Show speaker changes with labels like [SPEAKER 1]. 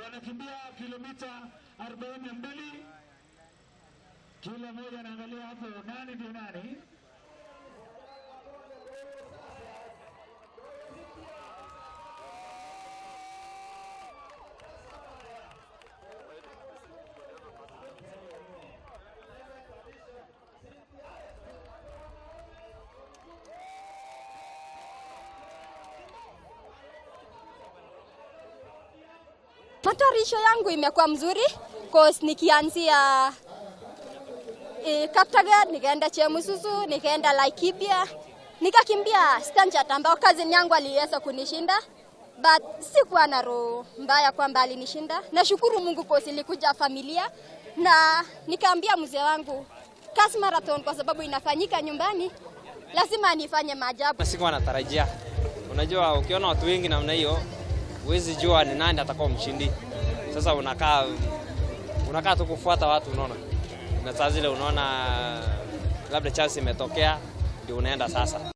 [SPEAKER 1] Wanakimbia kilomita 42. Kila mmoja anaangalia hapo nani ndio nani.
[SPEAKER 2] Matayarisho yangu imekuwa mzuri cause nikianzia Kaptagat, nikaenda Chemususu, nikaenda Laikipia, nikakimbia Stanchart ambao cousin yangu aliweza kunishinda, but sikuwa na roho mbaya kwamba alinishinda. Nashukuru Mungu cause ilikuja familia na nikaambia mzee wangu Kas Marathon kwa sababu inafanyika nyumbani, lazima nifanye maajabu.
[SPEAKER 3] Sikuwa natarajia. Unajua, ukiona watu wengi namna hiyo huwezi jua ni nani atakuwa mshindi. Sasa unakaa tu kufuata watu, unaona. Na saa zile unaona labda chance imetokea, ndio unaenda sasa.